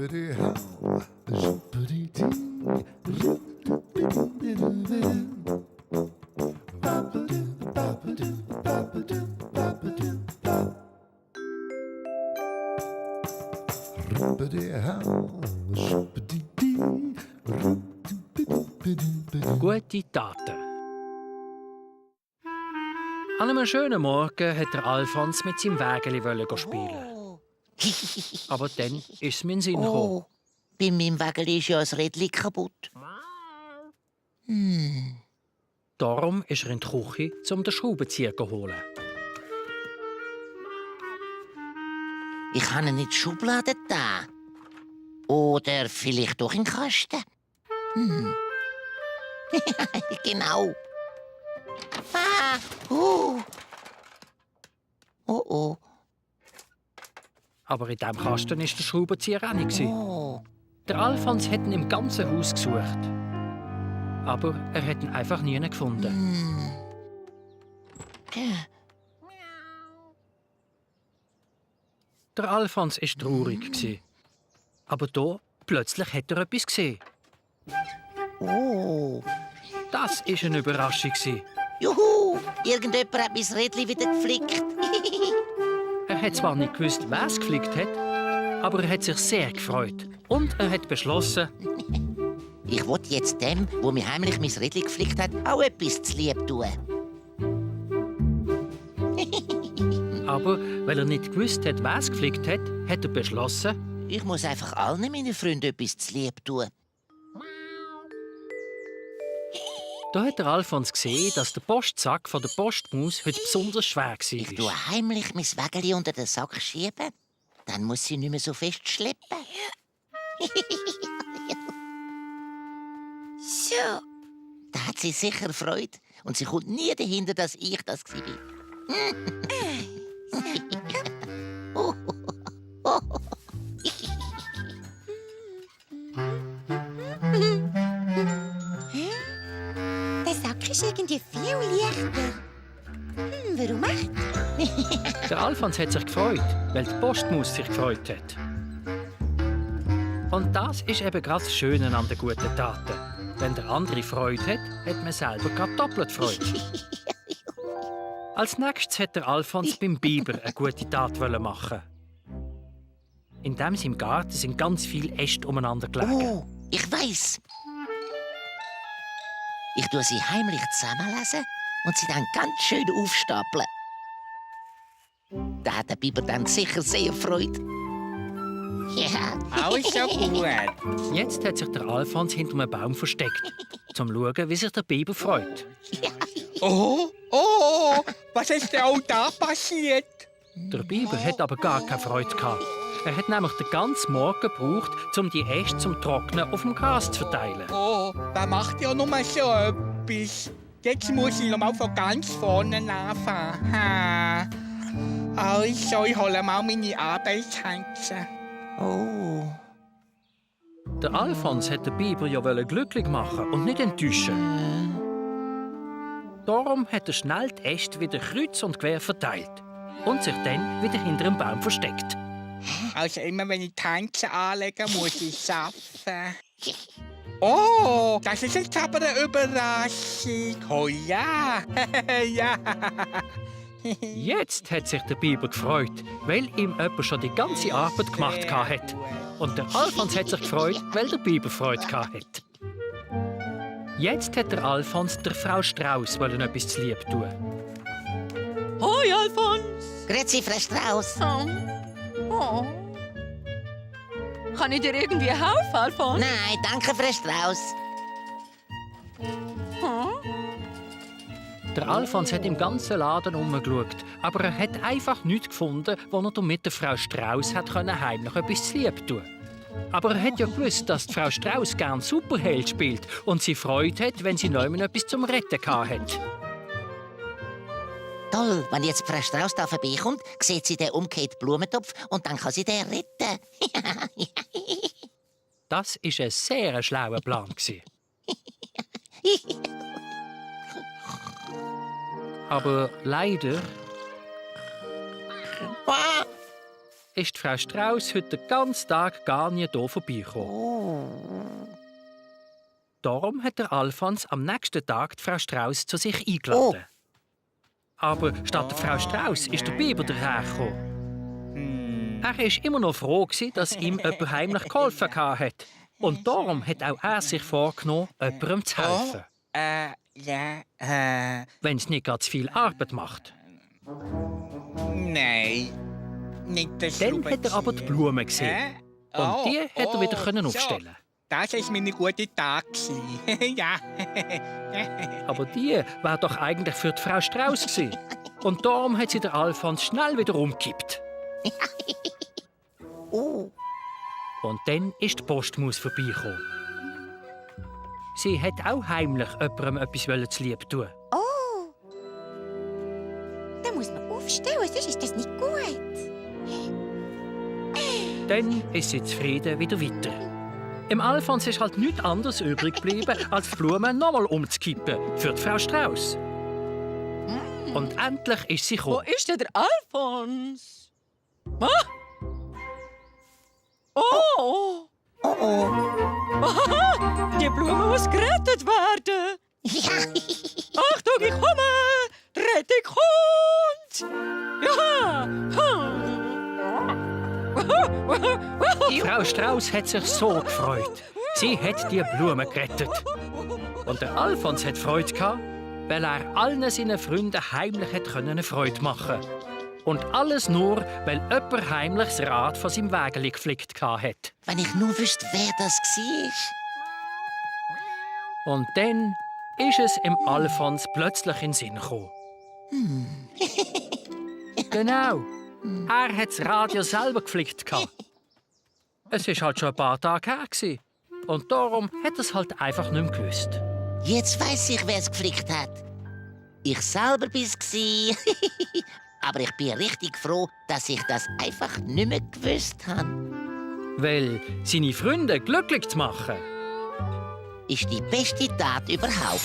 Gute Taten. An einem schönen Morgen wollte der Alfons mit seinem Wägeli spielen. Aber dann ist es mir in den Sinn gekommen. Bei meinem Wägeli ist ja ein Rädchen kaputt. Darum ist er in die Küche, um den Schraubenzieher zu holen. Ich habe ihn in die Schublade da. Oder vielleicht doch in den Kasten. Genau. Oh oh. Aber in diesem Kasten war der Schraubenzieher auch nicht. Der Alfons hat ihn im ganzen Haus gesucht. Aber er hat ihn einfach nie gefunden. Der Alfons war traurig. Aber da plötzlich hat er etwas gesehen. Das war eine Überraschung. Juhu! Irgendjemand hat mein Rädchen wieder geflickt. Er hat zwar nicht gewusst, wer es geflickt hat, aber er hat sich sehr gefreut. Und er hat beschlossen, ich will jetzt dem, der mir heimlich mein Rädchen geflickt hat, auch etwas zu lieb tun. aber weil er nicht gewusst hat, wer es geflickt hat, hat er beschlossen, ich muss einfach allen meinen Freunden etwas zu lieb tun. Da hat der Alfons gesehen, dass der Postsack von der Postmaus heute besonders schwer war. Ich tue heimlich mein Wägeli unter den Sack schieben. Dann muss sie nicht mehr so fest schleppen. So. Da hat sie sicher Freude. Und sie kommt nie dahinter, dass ich das war. Der Sack ist irgendwie viel leichter. Warum echt? Der Alfons hat sich gefreut, weil die Postmaus sich gefreut hat. Und das ist eben gerade das Schöne an den guten Taten. Wenn der andere Freude hat, hat man selber gerade doppelt Freude. Als nächstes hat der Alfons beim Biber eine gute Tat machen. In seinem Garten sind ganz viele Äste umeinander gelegen. Ich weiss. Ich tue sie heimlich zusammenlesen und sie dann ganz schön aufstapeln. Da hat der Biber dann sicher sehr Freude. Ja. Alles so gut. Jetzt hat sich der Alfons hinter einem Baum versteckt, um zu schauen, wie sich der Biber freut. Oh, was ist denn auch da passiert? Der Biber hat aber gar keine Freude gehabt. Er hat nämlich den ganzen Morgen gebraucht, um die Äste zum Trocknen auf dem Gras zu verteilen. Oh, wer macht ja nur so etwas? Jetzt muss ich noch mal von ganz vorne anfangen. Also, ich hole mal meine Arbeitshandschuhe. Oh. Der Alfons hat den Biber ja glücklich machen und nicht enttäuschen. Darum hat er schnell die Äste wieder kreuz und quer verteilt und sich dann wieder hinter dem Baum versteckt. Also immer wenn ich die Handschuhe anlege, muss ich schaffen. Oh, das ist jetzt aber eine Überraschung. Oh ja, ja. Jetzt hat sich der Biber gefreut, weil ihm jemand schon die ganze Arbeit gemacht hat. Und der Alfons hat sich gefreut, weil der Biber Freude hat. Jetzt hat der Alfons der Frau Strauss etwas zu lieb tun. Hoi, Alfons! Grüezi, Frau Strauss. Oh. Kann ich dir irgendwie helfen, Alfons? Nein, danke, Frau Strauss. Der Alfons hat im ganzen Laden umgeschaut, aber er hat einfach nichts gefunden, wo er mit der Frau Strauss heimlich etwas zu lieb tun. Aber er hat ja gewusst, dass die Frau Strauss gern Superheld spielt und sie Freude hat, wenn sie niemand etwas zum Retten hat. Toll, wenn jetzt Frau Strauss da vorbeikommt, sieht sie den umgekehrten Blumentopf und dann kann sie den retten. Das war ein sehr schlauer Plan. Aber leider ist Frau Strauss heute den ganzen Tag gar nie hier vorbeigekommen. Oh. Darum hat der Alfons am nächsten Tag die Frau Strauss zu sich eingeladen. Aber statt der Frau Strauss ist der Biber dahergekommen. Er war immer noch froh, dass ihm jemand heimlich geholfen hat. Und darum hat auch er sich vorgenommen, jemandem zu helfen. Wenn es nicht ganz viel Arbeit macht. Nein. Nicht das Dann hat er aber die Blumen gesehen. Und die hat er wieder so. aufstellen. Das ist meine gute Tag. Ja. Aber die war doch eigentlich für die Frau Strauss gewesen. Und darum hat sie der Alfons schnell wieder umgekippt. Oh. Und dann ist die Postmaus vorbeigekommen. Sie hat auch heimlich jemandem etwas zu lieb tun. Oh. Da muss man aufstehen, sonst ist das nicht gut. Dann ist sie zufrieden wieder weiter. Im Alfons ist halt nichts anderes übrig geblieben, als die Blumen nochmal umzukippen für die Frau Strauss. Und endlich ist sie Wo gekommen. ist denn der Alfons? Ah? Oh! Oh oh. Aha! Die Blume muss gerettet werden! Ja. Achtung, ich komme! Die Rettung kommt! Ja! Frau Strauss hat sich so gefreut. Sie hat die Blumen gerettet. Und der Alfons hat Freude gehabt, weil er allen seinen Freunden heimlich eine Freude machen konnte. Und alles nur, weil jemand heimlich das Rad von seinem Wägeli geflickt hat. Wenn ich nur wüsste, wer das war. Und dann ist es im Alfons plötzlich in den Sinn gekommen. Genau. Er hat das Radio selber geflickt. Es war halt schon ein paar Tage her. Und darum hat er es halt einfach nicht mehr gewusst. Jetzt weiss ich, wer es geflickt hat. Ich selber bin's gsi. Aber ich bin richtig froh, dass ich das einfach nicht mehr gewusst habe. Weil seine Freunde glücklich zu machen, Ist die beste Tat überhaupt.